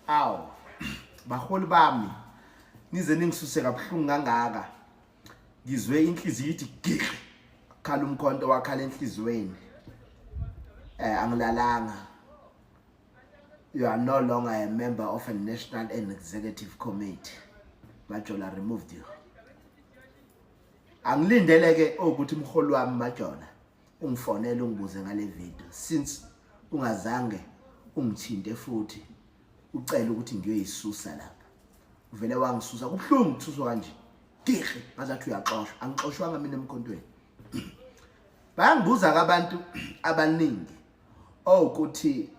Awu baholi bami nize ningisuse kabuhlungu kangaka ngizwe inhliziyo ithi giqi khala umkhonto wakhala enhliziyweni eh angilalanga. You are no longer a member of a national and executive committee. Majola removed you. Angilindele ke ukuthi umholi wami Majola ungifonele ungibuze ngale video since ungazange ungithinte futhi ucela ukuthi ngiyoyisusa lapha. Uvele wangisusa kubuhlungu ukuthuswa kanje. Giqi ngazathi uyaxoshwa. Angixoshwanga mina emkhontweni. Bayangibuza ke abantu abaningi owukuthi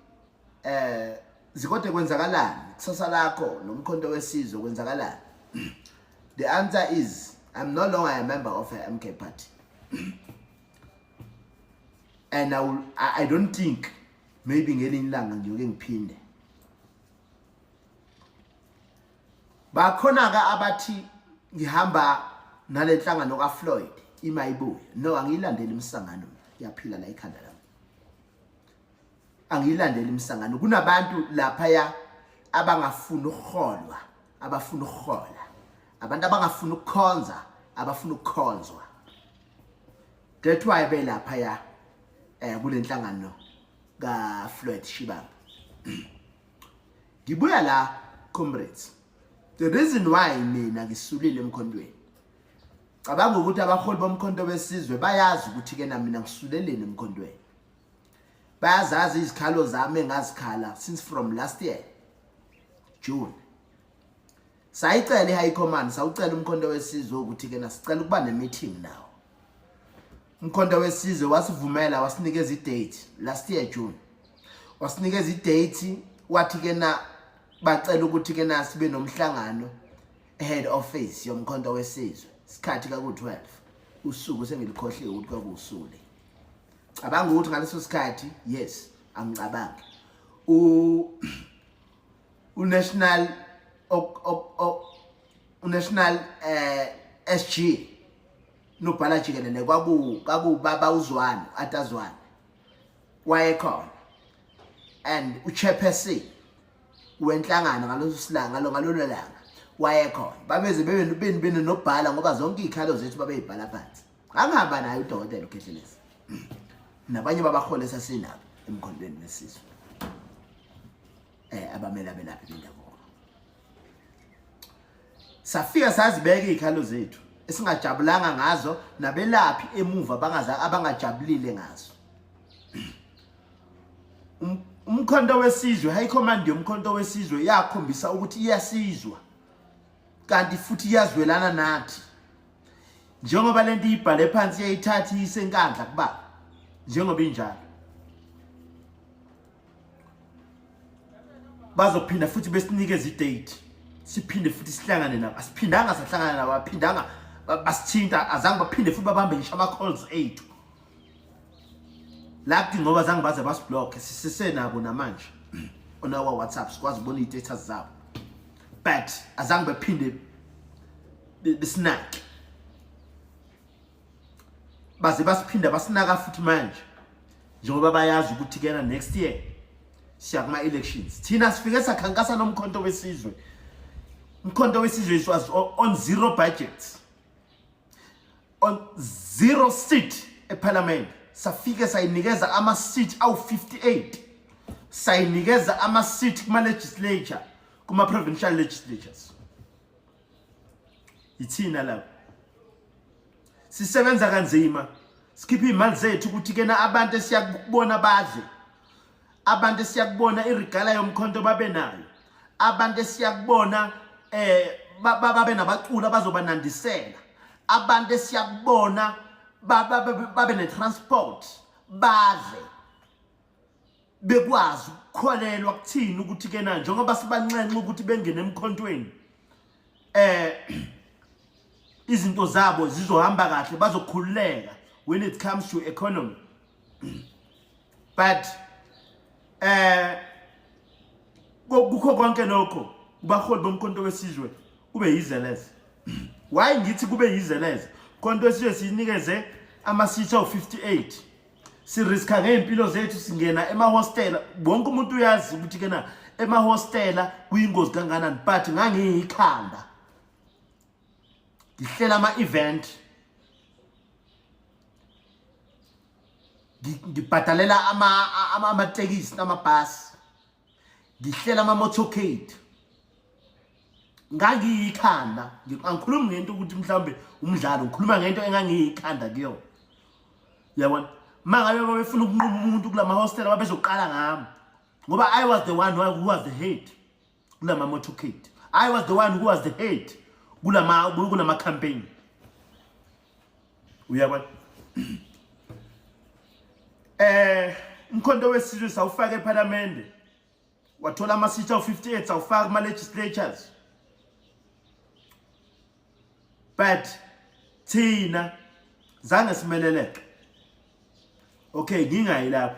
eh zikode kwenzakalani kusasa lakho nomkhonto wesizwe kwenzakalani. The answer is I'm no longer a member of a MK party and I will, I don't think maybe ngelinye ilanga ngiyoke ngiphinde. Bakhona ke abathi ngihamba nalenhlangano kaFloyd ima ibuye. No, angiyilandeli imisangano, yaphila la ikhanda lami. Angiyilandeli imisangano. Kunabantu lapha ya abangafuni ukuholwa, abafuna ukuhola. Abantu abangafuni ukukhonza, abafuna ukukhonzwa. That's why belapha ya eh kulenhlangano kaFloyd Shibambo. Ngibuya la comrades. The reason why mina ngisulile emkhontweni. Cabanga ukuthi abaholi bomkhonto wesizwe bayazi ukuthi ke na mina ngisuleleni emkhontweni. Bayazazi izikhalo zami engazikhala since from last year June. Sayicela iHigh Command, sawucela umkhonto wesizwe ukuthi ke nasicela ukuba ne meeting nawo. Umkhonto wesizwe wasivumela wasinikeza idate last year June. Wasinikeza idate wathi ke na bacela ukuthi ke na sibe nomhlangano head office yomkhonto wesizwe. Isikhathi kaku 12 usuku sengilikhohliwe ukuthi kwakuwusule. Cabanga ukuthi ngaleso sikhathi yes angicabangi. U uNational uNational eh SG nobhala jikelele kwaku kwakubaba uZwane atazwane wayekhona and uchairperson wenhlangano ngaloso silanga ngalo ngalolo langa wayekhona babeze bebe bene nobhala ngoba zonke izikhalo zethu babeyibhala phansi. Angihamba naye udokotela uKhehlelezi nabanye babaholi esasinabo emkhondweni wesizwe eh abamele abelaphi bendabuko. Safika sazibeka izikhalo zethu esingajabulanga ngazo nabelaphi emuva bangaza abangajabulile ngazo. Umkhonto wesizwe, high command yomkhonto wesizwe yakhombisa ukuthi iyasizwa kanti futhi iyazwelana nathi. Njengoba lento iyibhale phansi iyayithatha iyise enkandla kuba njengoba injalo. Bazophinda futhi besinikeze idate siphinde futhi sihlangane nabo. Asiphindanga sahlangana nabo, aphindanga basithinta, azange baphinde futhi babambe ngisho ama-calls ethu. Lucky ngoba zange baze basiblock, sisesenabo namanje on our WhatsApp, sikwazi ukubona iy'status zabo, but azange baphinde besinake baze basiphinda basinaka futhi manje njengoba bayazi ukuthi kena next year siya kuma elections. Thina sifike sakhankasa nomkhonto wesizwe. Umkhonto wesizwe was on zero budget, on zero seat eParliament. Safike sayinikeza ama seat awu 58, sayinikeza ama seat kuma legislature, kuma provincial legislatures. Yithina lapho sisebenza kanzima, sikhipha iy'mali zethu ukuthi kena abantu esiyakubona badle, abantu esiyakubona irigala yomkhonto babe nayo, abantu esiyakubona eh babe nabaculi abazobanandisela, abantu esiyakubona babe ne-transport badle, bekwazi ukukholelwa kuthini ukuthi kena njengoba sibanxenxa ukuthi bengene emkhontweni eh izinto zabo zizohamba kahle, bazokhululeka when it comes to economy. But eh kukho konke lokho kubaholi bomkhonto wesizwe kube yizeleze. Why ngithi kube yizeleze? Umkhonto wesizwe siyinikeze ama-seats awu-58, siriska ngey'mpilo zethu, singena emahostela. Wonke umuntu uyazi ukuthi kena emahostela kuyingozi kangakanani, but ngangiyikhanda ngihlela ama-event, ngibhadalela amatekisi namabhasi, ngihlela ama-motorcade. Ngangiyikhanda, angikhulumi ngento ukuthi mhlawumbe umdlalo, ngikhuluma ngento engangiyikhanda kuyona, uyabona. Uma ngabe babefuna ukunquma umuntu kula mahostela, babezoqala ngami ngoba I was the one who was the head kulama motorcade, I was the one who was the head kulama campaign, uyabona. Umkhonto wesizwe sawufaka eParliament, wathola ama-seat awu-58, sawufaka kuma-legislatures, but thina zange simeleleke. Okay, ngingayi lapho.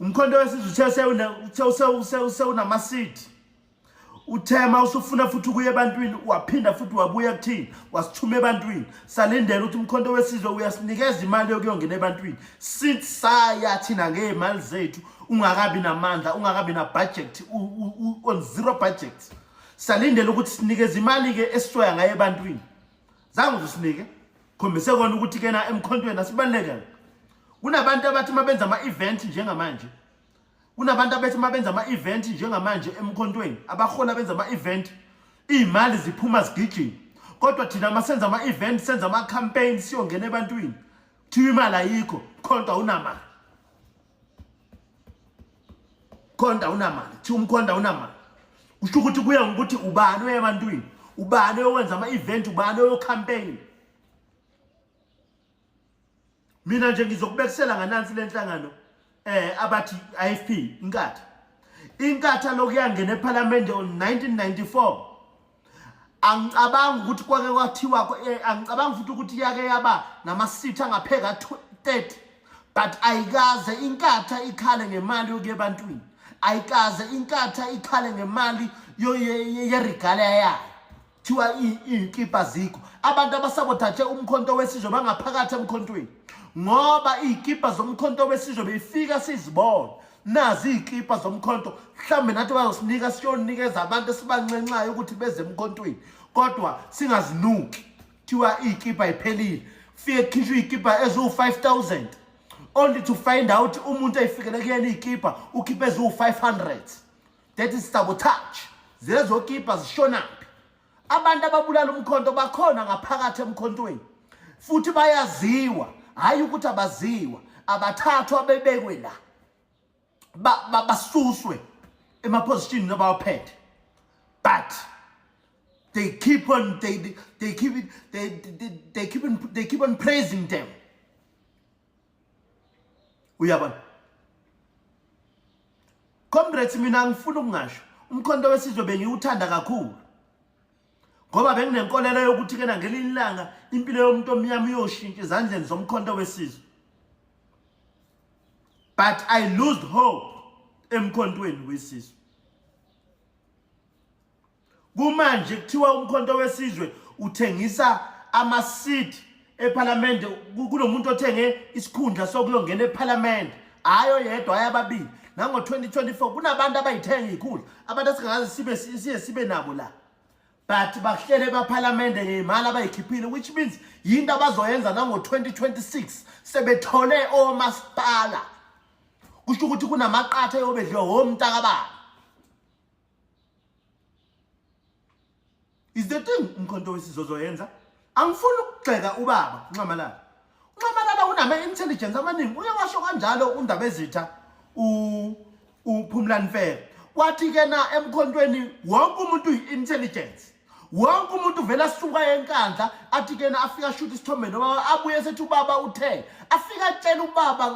Umkhonto wesizwe uthe sewunama-seat, uthema usufuna futhi ukuya ebantwini, waphinda futhi wabuya kuthina, wasithuma ebantwini. Salindela ukuthi umkhonto wesizwe uyasinikeza imali yokuyongena ebantwini. Sithi saya thina ngey'mali zethu, ungakabi namandla, ungakabi na-budget, on zero budget. Salindela ukuthi sinikeze imali-ke esisoya ngayo ebantwini, zange uzusinike. Khombise kona ukuthi kena emkhontweni asibalulekanga. Kunabantu abathi uma benza ama-event njengamanje, kunabantu abethi uma benza ama-event njengamanje emkhontweni, abaholi abenza ama-event, iy'mali ziphuma zigijima, kodwa thina uma senza ama-event, senza ama-campaign, siyongena ebantwini, kuthiwa imali ayikho, mkhonto awunamali, mkhonto awunamali, kuthiwa umkhonto awunamali. Kusho ukuthi kuya ngokuthi ubani oya ebantwini, ubani oyowenza ama-event, ubani oyo-campaign. Mina nje ngizokubekisela nganansi lenhlangano abathi IFP, inkatha. Inkatha lokuyangena eParliament on 1994, angicabanga ukuthi kwake kwathiwa, angicabanga futhi ukuthi yake yaba nama-seat angapheka 30, but ayikaze inkatha ikhale ngemali yokuya ebantwini, ayikaze inkatha ikhale ngemali yeregalia yayo. Kuthiwa iy'kipa zikho, abantu abasabotaje umkhonto wesizwe bangaphakathi emkhontweni, ngoba iy'kipa zomkhonto wesizwe beyifika sizibona nazi iy'kipa zomkhonto, mhlawumbe nathi bazosinika siyonikeza abantu esibanxenxayo ukuthi beze emkhontweni, kodwa singazinuki. Kuthiwa iy'kipa iphelile, fike kukhishwe iy'kipa eziwu-5000, only to find out umuntu eyifikele kuyena iy'kipa ukhiphe eziwu-500. That is sabotage. Zezo kipa zishonaphi? Abantu ababulala umkhonto bakhona ngaphakathi emkhontweni, futhi bayaziwa, hhayi ukuthi abaziwa. Abathathwa bebekwe la, basuswe emapositionini abawaphethe, but they keep on they keep it they keep on praising them, uyabona. Comrades, mina ngifuna ukungasho, umkhonto wesizwe bengiwuthanda kakhulu ngoba benginenkolelo yokuthi kena ngelinye ilanga impilo yomuntu omnyama iyoshintsha ezandleni zomkhonto wesizwe, but I lose hope emkhontweni wesizwe. Kumanje kuthiwa umkhonto wesizwe uthengisa ama-seat ephalamende, kunomuntu othenge isikhundla sokuyongena ephalamende, hhayi oyedwa, hhayi ababili. Nango-2024 kunabantu abayithenga iy'khundla, abantu esingakaze sibe siye sibe nabo la, but bahlele ebaphalamende ngey'mali abayikhiphile, which means yinto abazoyenza nango-2026 sebethole omasipala. Kusho ukuthi kunamaqatha eyobedliwa womntakababa. Is the thing umkhonto wesizwe ozoyenza. Angifuni ukugxeka ubaba Nxamalala. UNxamalala unama-intelligence amaningi, uye washo kanjalo undaba ezitha uPhumlani Mfeka, wathi ke na emkhontweni wonke umuntu uyi-intelligence, wonke umuntu vele asuka enkandla athi kena afika ashuthi isithombe noma abuye sethi ubaba uthe, afika atshela ubaba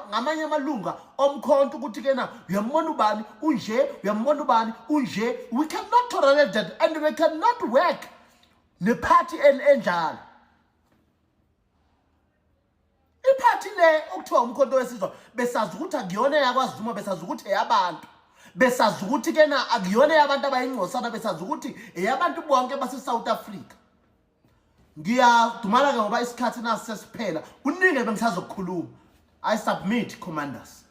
ngamanye amalunga omkhonto ukuthi kena uyambona ubani unje, uyambona ubani unje. We cannot tolerate that and we cannot work nephathi enjalo. Iphathi le okuthiwa umkhonto wesizwe, besazi ukuthi akuyona eyakwaZuma, besazi ukuthi eyabantu, besazi ukuthi kena akuyona eyabantu abayingcosana, besazi ukuthi eyabantu bonke base-South Africa. Ngiyadumala-ke ngoba isikhathi nasi sesiphela, kuningi ebengisazokukhuluma. I submit, commanders.